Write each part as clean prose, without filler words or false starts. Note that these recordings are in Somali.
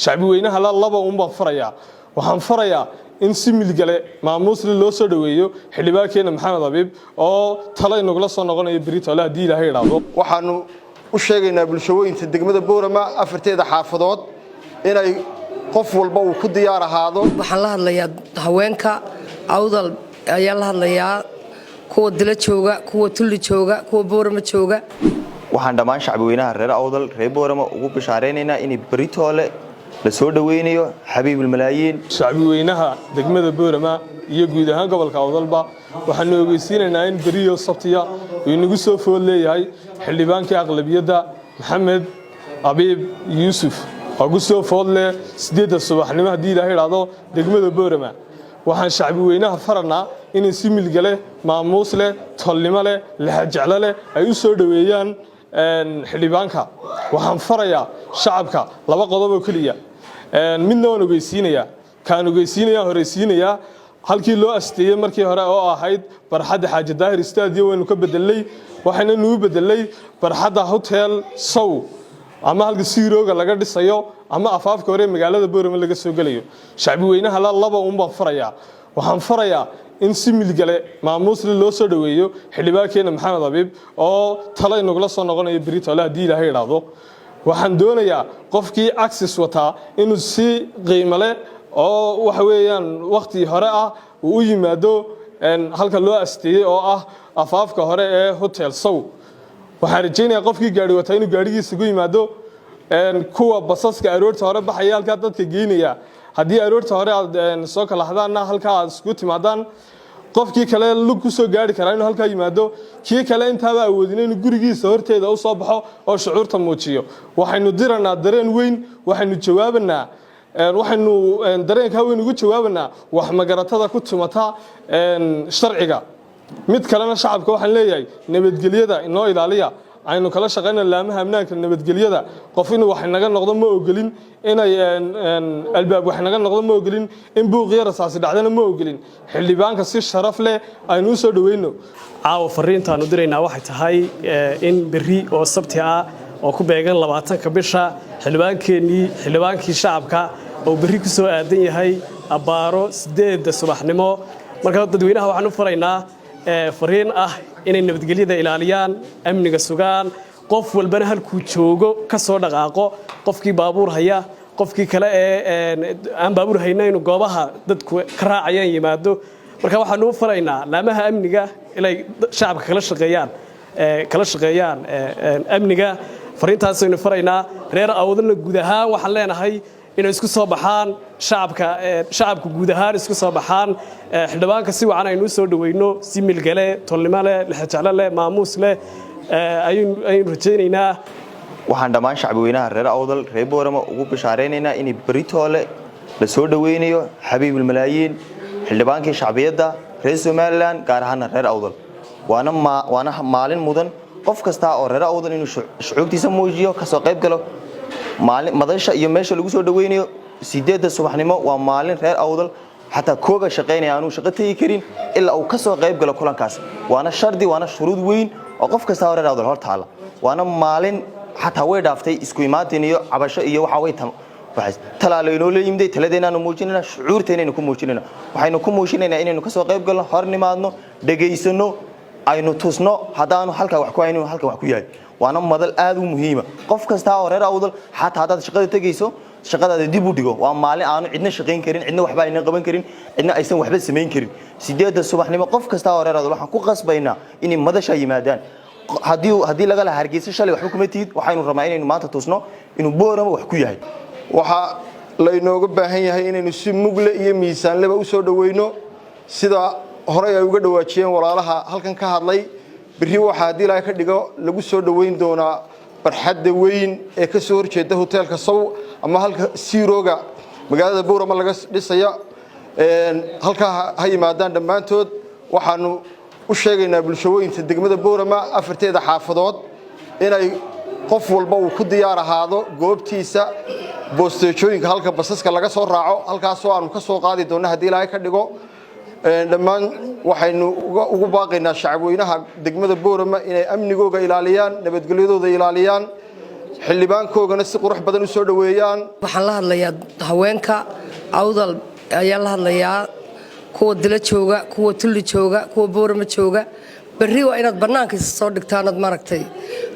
Shacbi weynaha la laba uun baan farayaa. Waxaan farayaa in si milgale maamuusle loo soo dhoweeyo xildhibaankeena Maxamed Abiib oo talo inagula soo noqonayo beritoole, haddii Ilaahay idhaahdo. Waxaanu u sheegaynaa bulshooyinka degmada Boorama afarteeda xaafadood inay qof walba uu ku diyaar ahaado. Waxaan la hadlayaa haweenka Awdal ayaan la hadlayaa, kuwa Dila jooga, kuwa Tulli jooga, kuwa Boorama jooga. Waxaan dhammaan shacbi weynaha reer Awdal, reer Boorama ugu bishaaraynaynaa inay beritoole la soo dhoweynayo xabiibulmalaayiin. Shacbi weynaha degmada Boorama iyo guud ahaan gobolka Awdalba waxaanu ogeysiinaynaa in beriyo Sabtiya uu inagu soo food leeyahay xildhibaankii aqlabiyadda Maxamed Abiib Yuusuf oo ku soo food leh 8-da subaxnimo, haddii Ilaahay idhaahdo, degmada Boorama. Waxaan shacbi weynaha faranaa inay si milgale, maamuus leh, tolnimo leh, laxajeclo leh ay u soo dhoweeyaan xildhibaanka. Waxaan farayaa shacabka laba qodob oo keliya. Midna waan ogeysiinayaa, kaan ogeysiinaya horeysiinayaa: halkii loo asteeyey markii hore oo ahayd barxadda Xaaji Daahir Stadium waynu ka bedelnay, waxayna nugu bedelnay barxadda Hotel Sow ama halka siirooga laga dhisayo ama afaafka hore magaalada Boorama laga soo gelayo. Shacbi weynaha la laba uun baan farayaa. Waxaan farayaa in si milgale, maamuusle loo soo dhoweeyo xildhibaankeena Maxamed Abiib oo talo inagula soo noqonayo beritoole, haddii Ilaahay idhaahdo. Waxaan doonayaa qofkii access wataa inuu si qiimo leh oo waxa weeyaan wakhti hore ah uu u yimaado halka loo asteeyey oo ah afaafka hore ee Hotel Sow. Waxaan rajaynayaa qofkii gaari wataa inuu gaarigiisa ku yimaado. Kuwa basaska aroorta hore baxaya halkaa dadka geynaya, haddii aroorta hore aad soo kalaxdaanna, halkaa aad isku timaadaan. Qofkii kale lug ku soo gaari karaa inuu halkaa yimaado, kii kale intaaba awoodin inuu gurigiisa horteeda u soo baxo oo shucuurta muujiyo. Waxaynu diranaa dareen weyn, waxaynu jawaabanaa, waxaynu dareenkaa weyn ugu jawaabanaa wax magaratada ku tumata sharciga. Mid kalena shacabka waxaan leeyahay: nabadgelyada inoo ilaaliya, aynu kala shaqayna laamaha amnaanka nabadgelyada. Qof inuu wax inaga noqdo ma ogolin, inay albaab wax inaga noqdo ma ogolin, in buuqiyo rasaasi dhacdana ma ogolin. Xildhibaanka si sharaf leh aynu u soo dhaweyno. Caawa fariintaanu diraynaa waxay tahay in berri oo Sabti ah oo ku beegan 20-ka bisha, xildhibaankeenii, xildhibaankii shacabka oo berri ku soo aadan yahay abbaaro 8-da subaxnimo. Marka dadweynaha waxaan u faraynaa fariin ah inay nabadgelyada ilaaliyaan, amniga sugaan, qof walbana halkuu joogo ka soo dhaqaaqo, qofkii baabuur haya, qofkii kale ee aan baabuur hayna inuu goobaha dadku ka raacayaan yimaado. Marka waxaanu u faraynaa laamaha amniga inay shacabka kala shaqeeyaan amniga. Fariintaasaynu faraynaa. Reer Awdalna guud ahaan waxaan leenahay inay isku soo baxaan, shacabka guud ahaan isku soo baxaan, xildhibaanka si wacan aynu u soo dhaweyno, si milgale, tolnimo leh, lexejeclo leh, maamuus leh ayaynu rajaynaynaa. Waxaan dhammaan shacbi weynaha reer Awdal, reer Boorama ugu bishaaraynaynaa inay beritoole la soo dhoweynayo xabiibulmalaayiin, xildhibaankii shacbiyadda reer Somaliland, gaar ahaana reer Awdal. Waana maalin mudan qof kasta oo reer Awdal inuu shucuurtiisa muujiyo, kasoo qayb galo maalin madasha iyo meesha lagu soo dhoweynayo 8-da subaxnimo. Waa maalin reer Awdal xataa kooga shaqaynaya aanuu shaqo tegi karin ilaa uu kasoo qayb galo kulankaas. Waana shardi, waana shuruud weyn oo qof kasta oo reer Awdal hor taala. Waana maalin xataa way dhaaftay isku imaatin iyo cabasho iyo waxa way talaa laynoo la yimiday. Taladeenaanu muujinayna, shucuurteenaynu ku muujinayna, waxaynu ku muujinaynaa inaynu kasoo qayb galno, hor nimaadno, dhegaysano, aynu tusno haddaanu halkaa wax ku haynin halkan wax ku yahay. Waana madal aad u muhiima. Qof kasta oo reer Awdal, xataa haddaad shaqada tegayso, shaqadaada dib u dhigo. Waa maalin aanu cidna shaqayn karin, cidna waxba aynan qaban karin, cidna aysan waxba samayn karin. 8-da subaxnimo qof kasta oo reer Awdal waxaan ku qasbaynaa inay madasha yimaadaan. Haddii laga lahaa Hargeysa shalay waxba kuma tihid, waxaynu rabnaa inaynu maanta tusno inuu Boorama wax ku yahay. Waxaa laynooga baahan yahay inaynu si mugle iyo miisaanleba u soo dhoweyno, sida horey ay uga dhawaajiyeen walaalaha halkan ka hadlay. Berri waxaa, haddii Ilaahay ka dhigo, lagu soo dhoweyn doonaa barxadda weyn ee ka soo horjeeda Hoteelka Sow ama halka siirooga magaalada Boorama laga dhisaya. Halkaa ha yimaadaan dhammaantood. Waxaanu u sheegaynaa bulshooyinka degmada Boorama afarteeda xaafadood inay qof walba uu ku diyaar ahaado goobtiisa, boosteejooyinka, halka basaska laga soo raaco, halkaasoo aanu ka soo qaadi doonno, haddii Ilaahay ka dhigo. Dhammaan waxaynu ugu baaqaynaa shacabweynaha degmada Boorama inay amnigooga ilaaliyaan, nabadgelyadooda ilaaliyaan. Xildhibaankoogana si qurux badan u soo dhoweeyaan. Waxaan la hadlayaa haweenka Awdal ayaan la hadlayaa, kuwa Dila jooga, kuwa Tulli jooga, kuwa Boorama jooga. Berri waa inaad bannaanka isa soo dhigtaan, aad maaragtay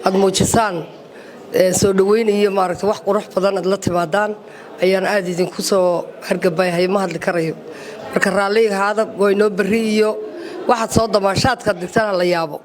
aad muujisaan soo dhoweyn iyo maaragtay wax qurux badan aad la timaadaan. Ayaan aad idinku soo hargabayhay, ma hadli karayo. Marka raalliga haada waynoo berri iyo waxaad soo damaashaadkaad dhigtaan ha la yaabo.